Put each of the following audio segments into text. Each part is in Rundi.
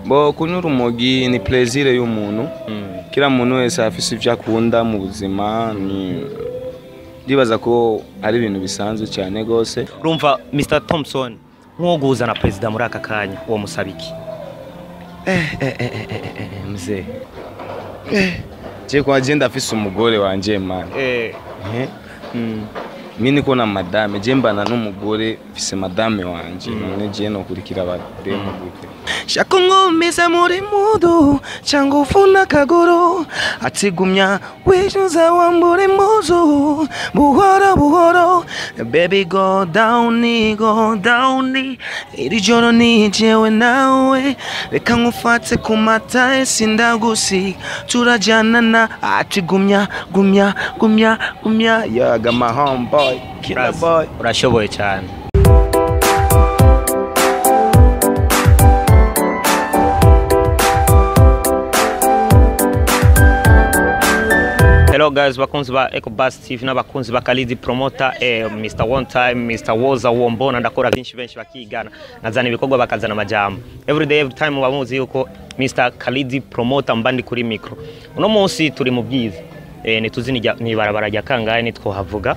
Bo kunywa urumogi ni plaisir y'umuntu. Kila muntu wese afise ivyo akunda mu buzima, ni ndibaza ko ari ibintu bisanzwe cyane gose. Urumva Mr Thompson, nkoguza na president muri aka kanya, uwo musabiki? Mzee, je kwa je ndafise umugore wanje, man. Mi niko na madame, je mbana n'umugore, mfise madame wanje. None je nokurikira abademu gute? Shaka ungumize muri mudu cyangwa ufuna akaguru, atigumya wishyuza wambura impuzu buhoro buhoro. Baby, go down, go down, iri joro ni jewe nawe, reka nkufate ku mata, sindagusiga, turajyana na atigumya gumya gumya gumya. Yaga my homeboy killer boy. Urashoboye cyane. Hello guys, bakunzi ba Ecobus TV n'abakunzi ba Khalid Promoter, Mr One Time, Mr Woza Wombona. Ndakora byinshi, benshi bakigana, nazana ibikorwa bakazana amajambo. Every day, every time bamuzi yuko Mr Khalid Promoter mbandi kuri micro. Uno munsi turi mu Bwiza. Ntituzi ni ibarabara rya kangahe, nitwohavuga.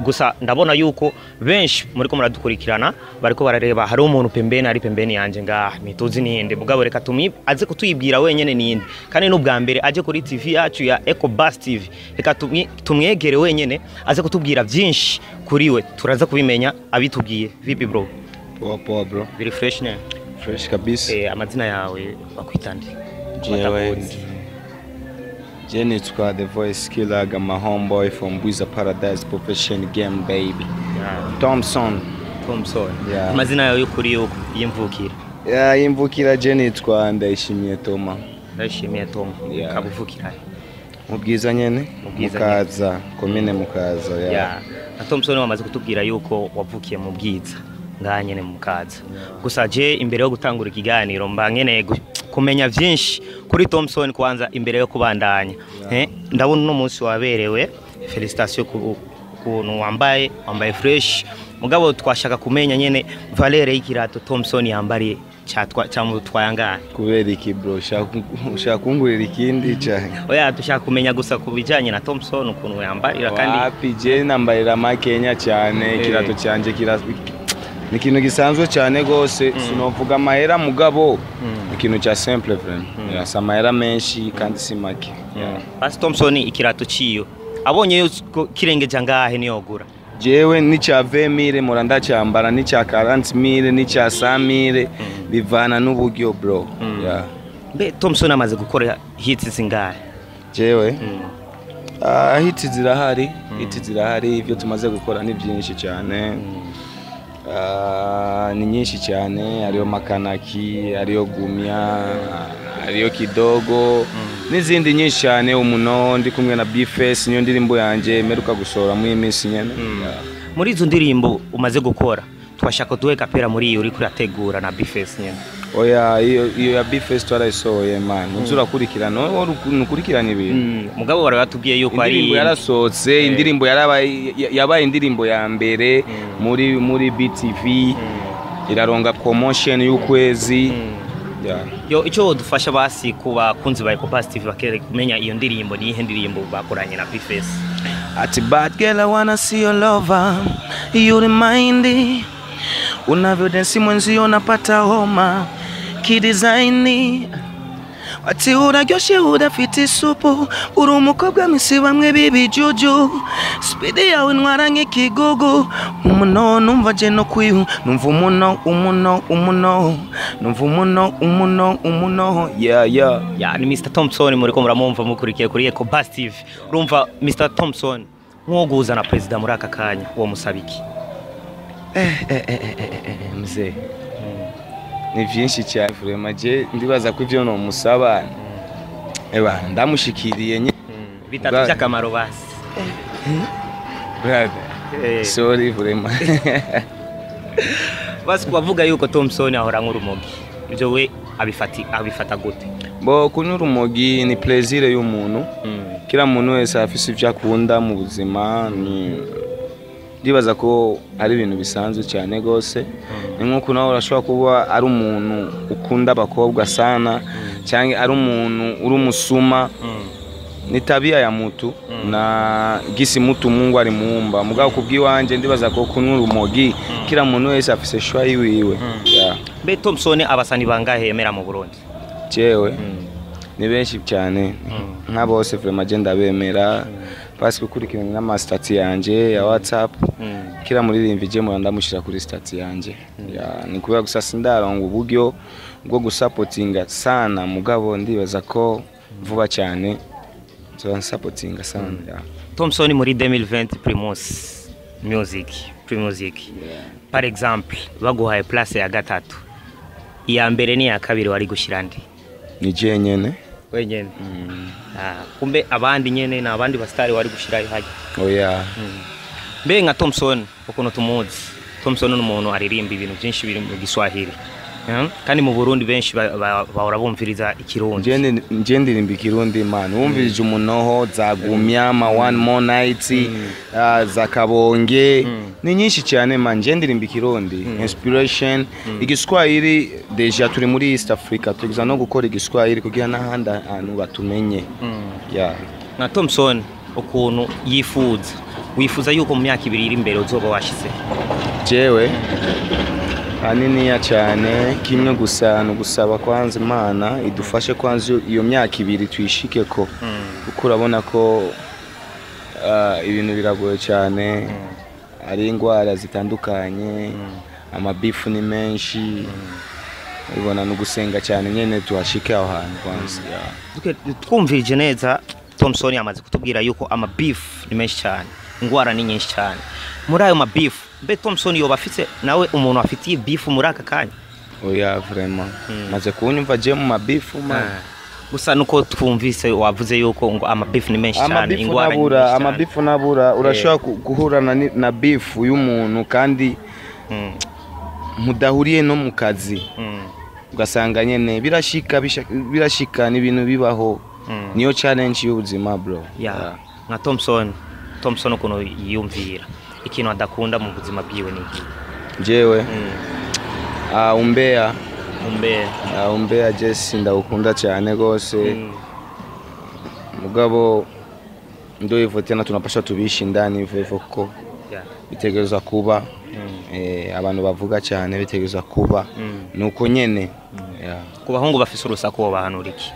Gusa ndabona yuko benshi muriko muradukurikirana bariko barareba, hari umuntu pembeni, ari pembeni yanje ngaha, ntituzi ninde, mugabo reka tumi aze kutuyibwira wenyene ninde, kandi n'ubwa mbere aje kuri TV yacu ya Ecobus TV. Reka tumwegere wenyene aze kutubwira byinshi kuri we, turaza kubimenya abitubwiye. Vipi bro? Poa poa, bro. Very fresh ne? Fresh kabisa. Amazina yawe bakwita nde? Jewe je nitwa The Voice Killer, my homeboy from Bwiza Paradise Profession Game baby. Thompson. Thompson. Yeah. Amazina yawe y'ukuri yuko yimvukira? Yeah, imvukira je nitwa Ndayishimiye Toma. Ndayishimiye Tom. Yeah. Ukaba uvukira he? Mu Bwiza nyene. Mu Bwiza. Mukaza, komine Mukaza, yeah. Yeah. Na Thompson wamaze kutubwira yuko wavukiye mu Bwiza ngaha nyene mu Mukaza. Gusa je imbere yo gutangura ikiganiro mba nkeneye kumenya vyinshi kuri Thompson kwanza imbere yo kubandanya. Ndabona uno munsi waberewe, félicitations ku kuntu wambaye, wambaye fresh. Mugabo twashaka kumenya nyene valeur y'ikirato Thompson yambariye cyatwa cyamutwaye angahe? Kubera iki bro? Ushaka kungurira ikindi cyane? Oya, dushaka kumenya gusa ku bijanye na Thompson ukuntu yambarira kandi. Wapi, je nambarira makenya cyane. Ikirato cyanje kira ni ikintu gisanzwe cyane gose, sinovuga amahera, mugabo ikintu cya simple vraiment. Yeah, si amahera menshi kandi si make. Yeah. Basi Thompson ikirato ciyo abonye yuko kirengeje angahe niyogura? Jewe n'icya 20,000 mura ndacyambara, n'icya 40,000, n'icya 100,000, bivana n'uburyo bro. Yeah. Mbe Thompson amaze gukora hits zingahe? Jewe hits zirahari, hits zirahari, ibyo tumaze gukora ni byinshi cyane. Ni nyinshi cyane, hariyo Makanaki, hariyo Gumya, hariyo Kidogo n'izindi nyinshi cyane. Umuno ndi kumwe na Bface niyo ndirimbo yanjye mperuka gusohora muri iyi minsi nyene. Yeah. Muri izo ndirimbo umaze gukora, twashaka duhe kapera muri iyo uriko urategura na Bface nyene. Oya, iyo ya Bface twarayisohoye man, uzi urakurikirana, wowe nukurikirana ibintu. Mugabo bari batubwiye yuko ari Indirimbo yarasohotse, indirimbo yarabaye, yabaye indirimbo ya mbere muri BTV, iraronga promotion y'ukwezi. Yeah. Yo, icyo dufasha basi ku bakunzi ba Ecobus TV bakere kumenya iyo ndirimbo ni iyihe ndirimbo bakoranye na Bface. Ati bad girl, I wanna see your lover, you remind unavyodensi mwenzio napata homa kidesign, ati uraryoshe udafite isupu, uri umukobwa misi bamwe b'ibijuju, speed yawe ntwara nk'ikigugu, umuno numva je no kwihu, numva umuno umuno umuno, numva umuno umuno umuno, yeah. Ya, ni Mr Thompson muriko muramumva, mukurikiye kuri Ecobus TV. Urumva Mr Thompson, nkoguza na president muri aka kanya, uwo musabiki? Mzee, ni vyinshi cyane vraiment, je ndibaza ko ivyo nomusaba eba ndamushikiriye nye. Bitatu by'akamaro basi. Brother, sorry vraiment. Basi kubavuga yuko Thompson ahora nk'urumogi, ibyo we abifata gute? Bo kunywa urumogi ni plaisir y'umuntu. Kila muntu wese afise ivyo akunda mu buzima, ni Ndibaza ko ari ibintu bisanzwe cyane gose. Ni nk'uko nawe urashobora kuba ari umuntu ukunda abakobwa sana, cyangwa ari umuntu uri umusuma. Ni tabia ya mutu na gisi mutu Mungu alimuumba. Mugabo kubwiwanje ndibaza ko kunywa urumogi, kila muntu wese afise choix yiwiwe, yeah. Mbe Thompson, abasani bangahe yemera mu Burundi? Jewe ni benshi cyane, nka bose vraiment je ndabemera, parce que ukurikirana n'ama status yanje ya WhatsApp, kila muririmvyi je mura ndamushira kuri status yanje. Ya, ni kubera gusa sindaronga uburyo bwo gusapotinga sana, mugabo ndibaza ko vuba cyane nzoba nsapotinga sana, ya. Thompson, muri 2020 Primus Music, Primusic, par exemple baguhaye place ya gatatu, iya mbere n'iya kabiri wari gushyira ndi? Ni je nyene. Wenyene? Ah, kumbe abandi nyene ni abandi basitari wari gushyirayo hajya? Oya. Mbe nka Thompson, ukuntu tumuzi, Thompson ni umuntu aririmba ibintu byinshi biri mu Giswahili. Kandi mu Burundi benshi bahora bumviriza Ikirundi. Nje ndirimba Ikirundi man. Wumvirije umunoho zagumya ma one more night, za kabonge ni nyinshi cyane man. Nje ndirimba Ikirundi inspiration. Igiswahili déjà turi muri East Africa, tugeza no gukora Igiswahili kugira n'ahandi hantu batumenye, yeah. Nka Thompson, ukuntu yifuza, wifuza yuko mu myaka 2 iri imbere uzoba washize? Jewe haniniya cyane, kimwe gusa ni ugusaba kwanza Imana idufashe kwanza iyo myaka 2 tuyishike ko, kuko urabona ko ibintu biragoye cyane, ari indwara zitandukanye, amabifu ni menshi, ubona ni ugusenga cyane nyene tuhashike aho hantu kwanza, yeah. Twumvirije neza, Thompson yamaze kutubwira yuko amabifu ni menshi cyane, ingwara ni nyinshi cyane. Muri ayo mabifu, mbe Thompson yoba afite nawe umuntu afitiye bifu muri aka kanya? Oya, vraiment maze kunyumva je mu mabifu man? Gusa nuko twumvise wavuze yuko ngo amabifu ni menshi cyane, Amabifu ingwara ni nabura nyinshi cyane. Amabifu nabura. Urashobora guhura na bifu y'umuntu kandi mudahuriye no mu kazi, ugasanga nyene birashika, birashika, ni ibintu bibaho. Niyo challenge y'ubuzima, bro. Ya, nka Thompson, Thompson ukuntu yiyumvira, ikintu adakunda mu buzima bwiwe ni iki? Jewe umbea. Umbea. Umbea je sindawukunda cyane gose. Mugabo ndo hivyo tena, tunapasha tubishi ndani hivyo hivyo kuko bitegerezwa kuba. Abantu bavuga cyane, bitegerezwa kuba. Nuko nyene, yeah. Ku bahungu bafise urusaku wobahanura iki?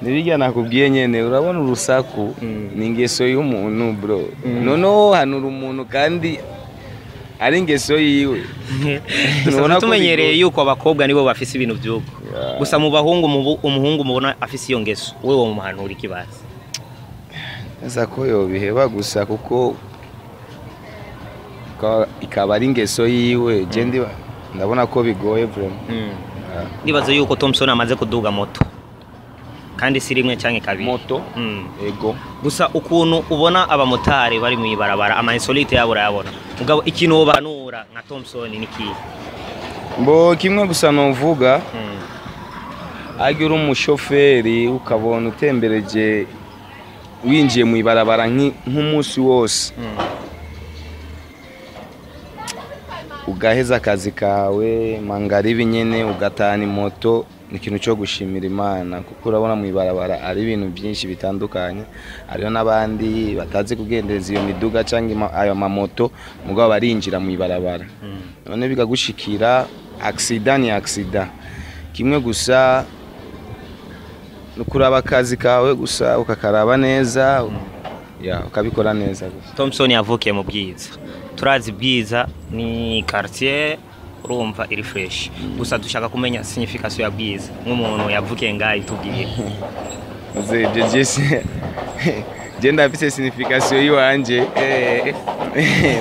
Nibijya nakubwiye nyene, urabona urusaku ni ingeso y'umuntu, bro. Noneho hanura umuntu kandi ari ingeso yiwe. Dusanzwe Nubona ko tumenyereye bigoye. yuko abakobwa nibo bafise ibintu by'uko. Gusa mu bahungu, umuhungu mubona afise iyo ngeso, wewe womuhanura iki basi? Nza ko yobiheba gusa, kuko ikaba ari ingeso yiwe. Je ndabona ko bigoye vraiment. Yeah. Ndibaza yuko Thompson amaze kuduga moto, kandi si rimwe canke kabiri. Moto? Ego. Gusa ukuntu ubona abamotari bari mu ibarabara, ama insolite yabo urayabona, mugabo ikintu wobanura nka Thompson ni kihe? Mbo kimwe gusa novuga, ajya uri umushoferi ukabona utembereje winjiye mu ibarabara nk'umunsi wose, ugaheza akazi kawe mangaribi nyene ugatahana imoto, ni ikintu cyo gushimira Imana, kuko urabona mu ibarabara ari ibintu byinshi bitandukanye. Hariho n'abandi batazi kugendereza iyo miduga cyangwa ayo mamoto, mugabo barinjira mu ibarabara, none bikagushikira accident. Ni accident. Kimwe gusa ni ukuraba akazi kawe gusa, ukakaraba neza, ya, ukabikora neza gusa. Thompson yavukiye mu Bwiza. Turazi Bwiza ni quartier, urumva iri fresh. Gusa dushaka kumenya signification ya Bwiza, nk'umuntu yavukiye ngaho itubwiye. Maze ibyo byose je ndafise signification yiwanje,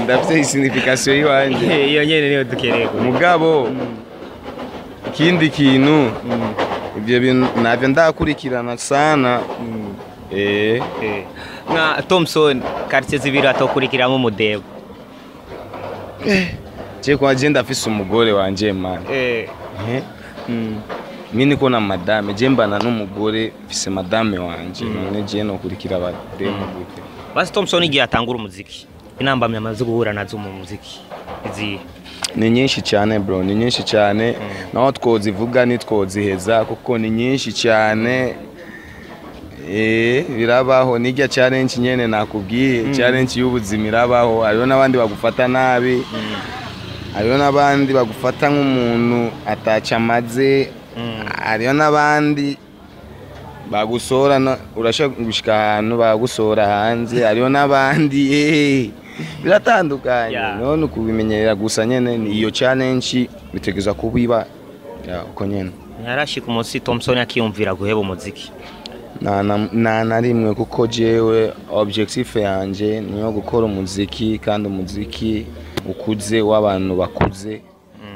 ndafise signification yiwanje. Iyo nyene niyo dukereye. Mugabo ikindi kintu, ibyo bintu navyo ndakurikirana sana. Nka Thompson, quartier zibiri atokurikiramo umudebo? Je kwa je ndafise umugore wanje man. Mi niko na madame, je mbana n'umugore, mfise madame wanje. None je nokurikira abademu gute? Basi Thompson igihe atangura umuziki, intambamyi amaze guhura nazo mu muziki izihe? Ni nyinshi cyane bro, ni nyinshi cyane, naho twozivuga ntitwoziheza kuko ni nyinshi cyane. Birabaho nijya challenge nyene nakubwiye, challenge y'ubuzima irabaho. Hariho n'abandi bagufata nabi, hariho n'abandi bagufata nk'umuntu ataca amaze, hariho n'abandi bagusora urashobora gushika ahantu bagusora hanze, hariho n'abandi biratandukanye. None ukubimenyerera gusa nyene ni iyo challenge bitegeza kubiba ya, uko nyene. Ntiharashika umunsi Thompson akiyumvira guheba umuziki? Nta na rimwe, kuko jewe objectif yanje niyo gukora umuziki, kandi umuziki ukuze w'abantu bakuze,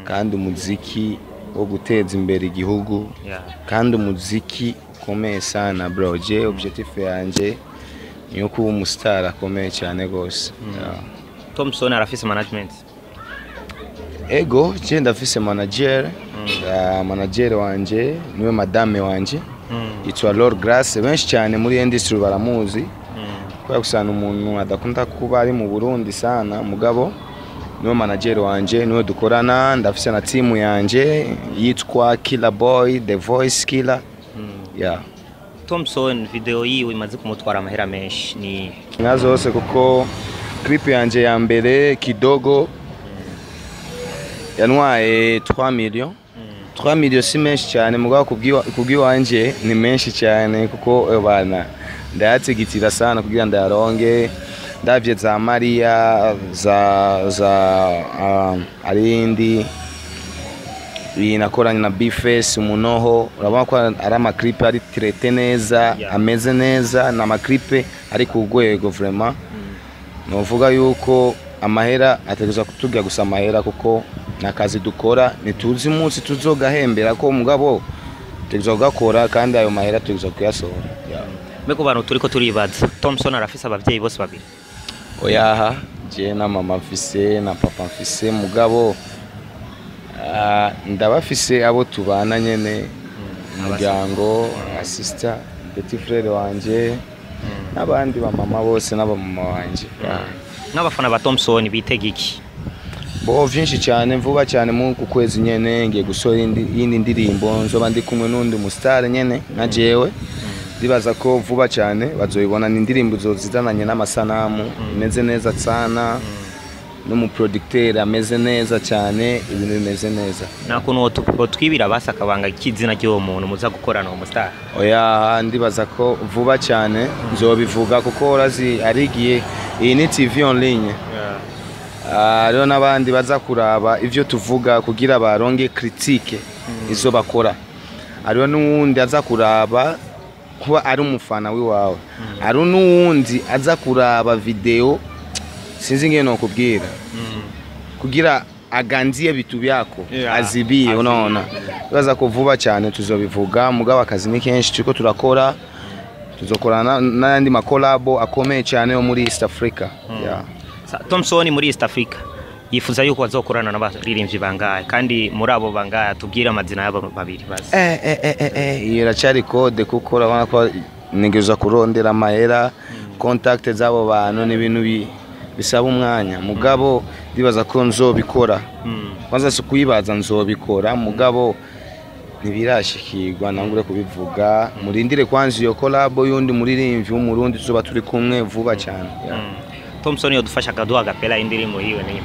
kandi umuziki wo guteza imbere igihugu, kandi umuziki ukomeye sana bro. Je objectif yanje niyo kuba umustar akomeye cyane gose. Yeah. Thompson arafise management? Ego, je ndafise manager. Manager wanje niwe madame wanje, yitwa Lord Grace. Benshi cyane muri industry baramuzi, kubera gusana umuntu adakunda kuba ari mu Burundi sana, mugabo niwe manager wanje, niwe dukorana. Ndafise na timu yanje yitwa Killer Boy, The Voice Killer, yeah. Thompson video yiwe imaze kumutwara amahera menshi ni? Nka zose, kuko clip yanje ya mbere Kidogo yantwaye 3 millions. 3 millions si menshi cyane, mugabo kubw'iwanje ni menshi cyane, kuko bana ndayatigitira sana kugira ndayaronge. Ndavye za Maria za arindi iyi nakoranye na Bface umunoho, urabona ko ari amaklipe ari traité neza, ameze neza, ni amaklipe ari ku rwego vraiment. Novuga yuko amahera ategerezwa kutubwira gusa amahera, kuko ni akazi dukora, ntituzi umunsi tuzogahembera ko, mugabo tutegerezwa kugakora kandi ayo mahera tutegerezwa kuyasohora. Yeah. Mbe ku bantu turiko turibaza, Thompson arafise abavyeyi bose babiri? Oyaha, je na mama mfise na papa mfise, mugabo ndabafise abo tubana nyene, umuryango, sister, petit frère wanje n'abandi bamama bose n'abamama wanje. Yeah. Nk'abafana ba Thompson bitega iki? Bo vyinshi cyane, vuba cyane mu ku kwezi nyene ngiye gusohora iyindi ndirimbo, nzoba ndi kumwe n'undi mustar nyene nka jewe. Ndibaza ko vuba cyane bazoyibona, ni indirimbo zozizananye n'amasanamu imeze neza sana, n'umuproducteur ameze neza cyane, ibintu bimeze neza. Nta kuntu wotwibira basi akabanga k'izina ry'uwo muntu muza gukorana, uwo mustar? Oya, ndibaza ko vuba cyane nzobivuga, kuko urazi arigiye iyi ni TV en ligne. Hariho n'abandi baza kuraba ivyo tuvuga kugira baronge critique izo bakora, hariho n'uwundi aza kuraba kuba ari umufana wiwawe, hariho n'uwundi aza kuraba video, sinzi ingene nokubwira, kugira aganzie vitu vyako, azibie. Azibie. Unaona, baza ko vuba cyane tuzobivuga, mugabo akazi ni kenshi turiko turakora, tuzokorana n'ayandi makolabo akomeye cyane yo muri East Africa, yeah. Thompson muri East Africa yifuza yuko bazokorana n'abaririmbyi bangahe, kandi muri abo bangahe tubwire amazina y'abo babiri basi. Iyo iracyari code, kuko urabona ko nigeza kurondera amahera, contact z'abo bantu ni ibintu bisaba umwanya, mugabo ndibaza ko nzobikora. Kwanza si kuyibaza, nzobikora, mugabo ntibirashikirwa nangure kubivuga. Murindire kwanza iyo collab y'undi muririmbyi w'umurundi tuzoba turi kumwe vuba cyane, yeah. Thompson yodufasha akaduha agapela indirimbo yiwe niyo.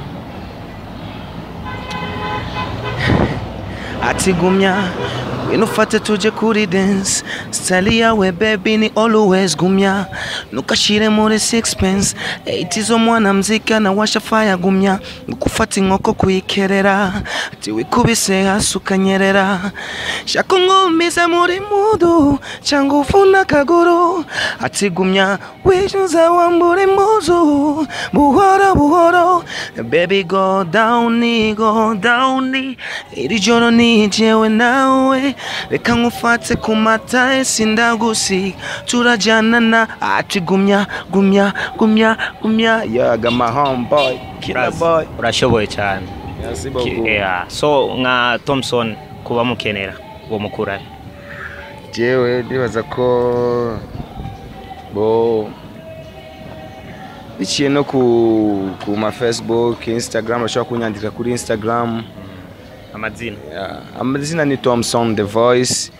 Ati gumya ngwino ufate tuje kuri dance, style yawe baby ni always gumya, nukashire muri sixpence eight izo mwana mzika na washa fire, gumya ngukufata inkoko kuyikerera, ati wikubise hasi ukanyerera, shaka ungumize muri mudu cyangwa ufuna akaguru, ati gumya wishyuza wambura impuzu buhoro buhoro, baby go down, go down, iri joro ni jewe nawe, reka nkufate ku mata sindagusiga, turajyana na ati gumya gumya gumya gumya yaga my homeboy killer boy. Urashoboye cyane. Merci beaucoup. Yeah. So nka Thompson kuba mukenera uwo mukura? Jewe ndibaza ko bo Biciye no ku ma Facebook, Instagram, bashobora kunyandika kuri Instagram. Amazina? Yeah. Amazina ni Thompson The Voice.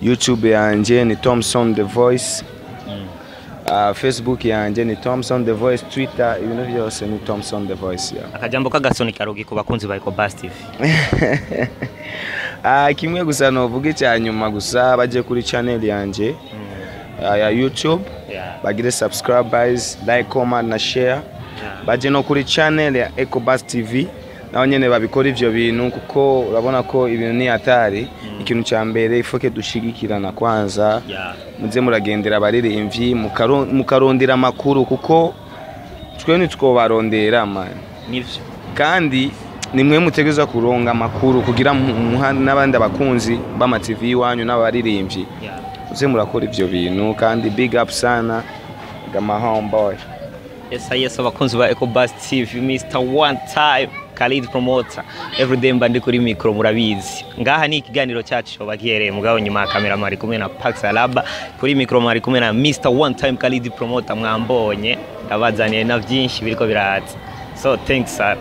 YouTube yanje ni Thompson The Voice. Facebook yanje ni Thompson The Voice, Twitter, ibintu byose ni Thompson The Voice, yeah. Akajambo k'agasoni karugi ku bakunzi ba Ecobus TV. Kimwe gusa novuga icya nyuma gusa, baje kuri channel yanje ya YouTube, bagire subscribers, like, comment na share. Baje no kuri channel ya Ecobus TV, naho nyene babikora ivyo bintu, kuko urabona ko ibintu ni hatari. Ikintu cya mbere ifoke dushigikirana kwanza. Muze muragendera abaririmbyi, mukarondera amakuru, kuko twe ntitwobarondera, man. Nivyo. Kandi nimwe mutegerezwa kuronga amakuru kugira muha n'abandi abakunzi b'ama TV iwanyu n'abaririmbyi. Muze murakora ivyo bintu. Kandi big up sana gama homeboy. Yes, abakunzi ba Ecobus TV, Mr One Time, Khalid Promoter, everyday mba ndi kuri micro, murabizi. Ngaha ni ikiganiro cyacu bagihereye mugabo nyuma ya kamera mwari kumwe na Pax Alaba, kuri micro mwari kumwe na Mr One Time Khalid Promoter. Mwambonye ndabazaniye na byinshi biriko biraza, so thanks sir.